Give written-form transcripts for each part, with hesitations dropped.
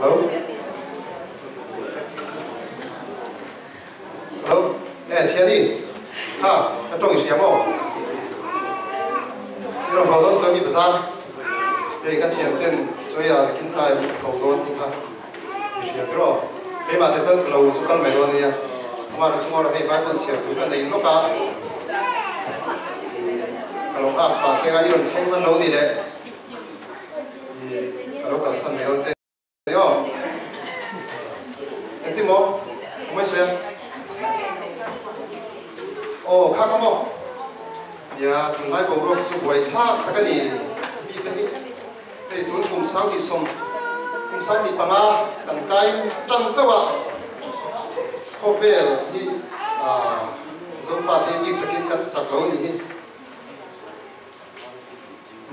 Hello? Hello? Eh, Thiani, kha, ka tawng i hria maw? I rawn haw dawn tawh mi bazar? Hei ka thian ten Zoya nakin tlai an ko dawn tih kha i hria tiraw? Keimah te chuan ka lo zu kal mai dawn ania. Amah rawh chu ngaw rawh, hei Bible chhiar tur ka nei lawk a, ka lo nghak pah che nga i rawn thleng hman lo ni le, i ka lo kalsan mai dawn che. Aw. Engtin maw? Ka mai sawi a. Aw, kha kha maw? Nia, tunlai boruak chu buai thlak tak a ni. Mi te hi hei tun kum 20, kum 25 kan kai tan chauh a, khawvel hi Zofa te bik takin kan chak lo a nih hi.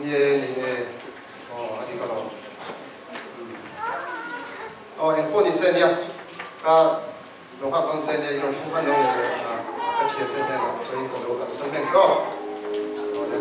Ni e, ni e. Aw, a dik alawm. Aw, eng pawh ni se nia, ka lo nghak dawn che nia, i rawn hmu hman lo leh leh ka thiante hnenah chawiin ka lo kalsan mek che aw. Aw le.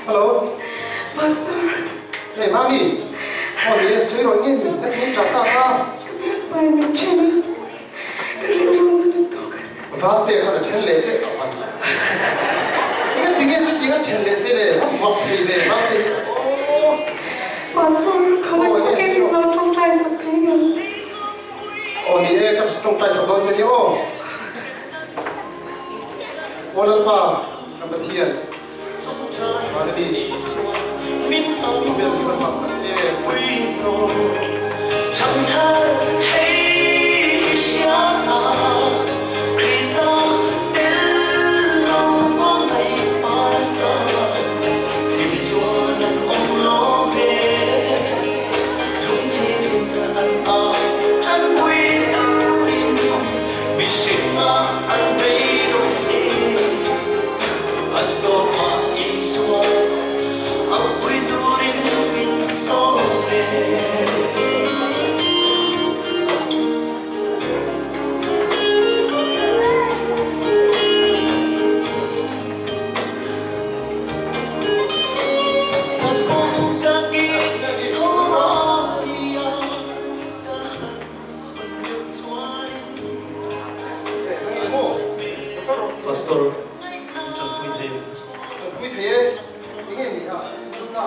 Hello. Pastor. Hey mami. Aw ni e, sawi rawh nge ni, ka ti tah tak a. Ka biak pai min then a, ka rilru na lutuk. Valte khan a then leh che a pan. Eng a ti nge chuti a then leh che le, a buak thei ve Valte hi aw. Pastor, khawi pakin lo tawngtai sak thei ngem? Aw ni e, ka tawngtai sak dawn che ni aw. Aw Lalpa, ka Pathian, Vana mi, khawvel hi van mak tak em. Pastor min tanpui thei em? Tanpui thei e, enge ni a tuna?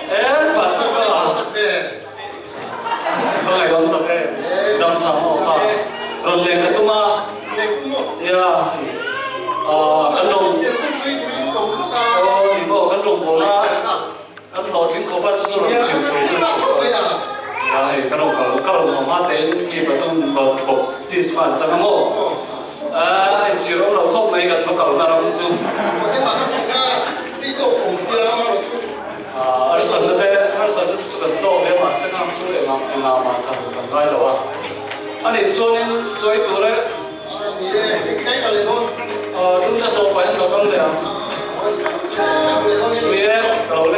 Eh, pastor ka ka ngaihawm tak e, dam tha maw kha rawn leng ka tum a, ya kan rawn aw ni maw kan rawngbâwl a, kan hlawhtling khawp a chu chu rawn chhim thei chu ya hei ka rawn kal ka rawn awm a tein mi pathum baptisma an chang a maw. A inchhir awm lo khawp mai kan va kalna ram chu. Harsatna te harsatna te chu kan tawk hle mahse khang chu engah engah mah tham kan ngai lo a. Ani chuanin chawi tur e. Tun ta tawp ah hian ka kal leh ang. Ni e, ka lo leng.